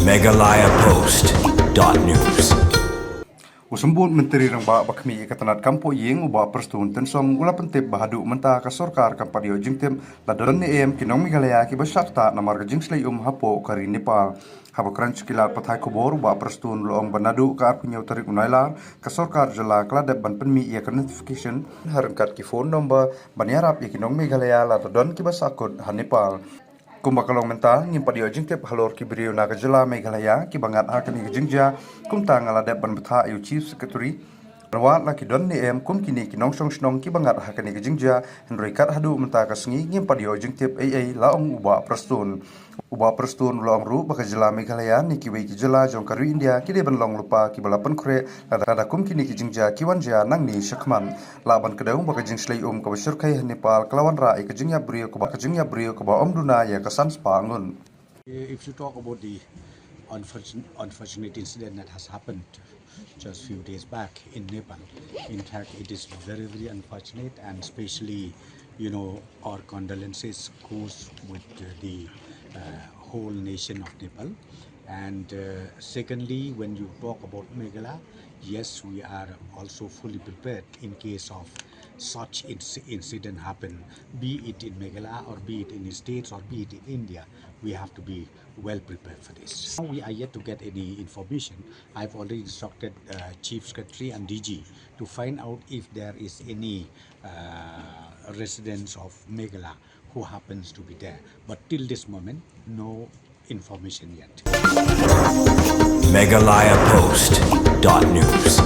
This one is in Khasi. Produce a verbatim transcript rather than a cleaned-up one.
Meghalaya Post dot news. U Symbud Myntri Rangbah ba khmih ïa ka tnad kam poh ïing u Bah Prestone Tynsong u la pyntip ba haduh mynta ka sorkar kam pat ïoh jingtip la don ne em ki nong Meghalaya kiba shah ktah namar ka jingshlei um hapoh ka ri Nepal. Haba kren sha ki lad pathai khubor u Bah Prestone u la ong ba naduh ka arphew hynñiew tarik u Nailar ka sorkar jylla ka la dep ban pynmih ïa ka notification ha ryngkat ki phone number ban ïarap ïa ki nong Meghalaya lada don kiba sahkut ha Nepal. Kumba ka long mynta ngim pat ïoh jingtip halor ki briew na ka jylla Meghalaya kiba ngat ha kane ka jingjia, kumta nga la dep ban bthah ïa u Chief Secretary ban wad la ki don ne em kum kine ki nongshong shnong kiba ngat ha kane ka jingjia, hynrei kat haduh mynta ka sngi ngim pat ïoh jingtip ei ei, la ong u Bah Prestone. U Bah Prestone u la ong ruh ba ka jylla Meghalaya ne kiwei ki jylla jong ka ri India ki dei ban long lypa kiba la pynkhreh lada kum kine ki jingjia ki wan jia nangne shakhmat. Lah ban kdew ba ka jingshlei um kaba shyrkhei ha Nepal ka la wanrah ïa ka jingïap briew kaba, ka jingïap briew kaba ym duna ïa ka san spah ngut. If you talk about the unfortunate, unfortunate incident that has happened just few days back in Nepal, in fact, it is very, very unfortunate, and especially, you know, our condolences goes with the uh, whole nation of Nepal. And uh, secondly, when you talk about Meghalaya, yes, we are also fully prepared in case of such inc- incident happen, be it in Meghalaya or be it in the States or be it in India. We have to be well prepared for this. Now we are yet to get any information. I've already instructed uh, Chief Secretary and D G to find out if there is any uh, residents of Meghalaya who happens to be there. But till this moment, no information yet. Meghalaya Post dot news.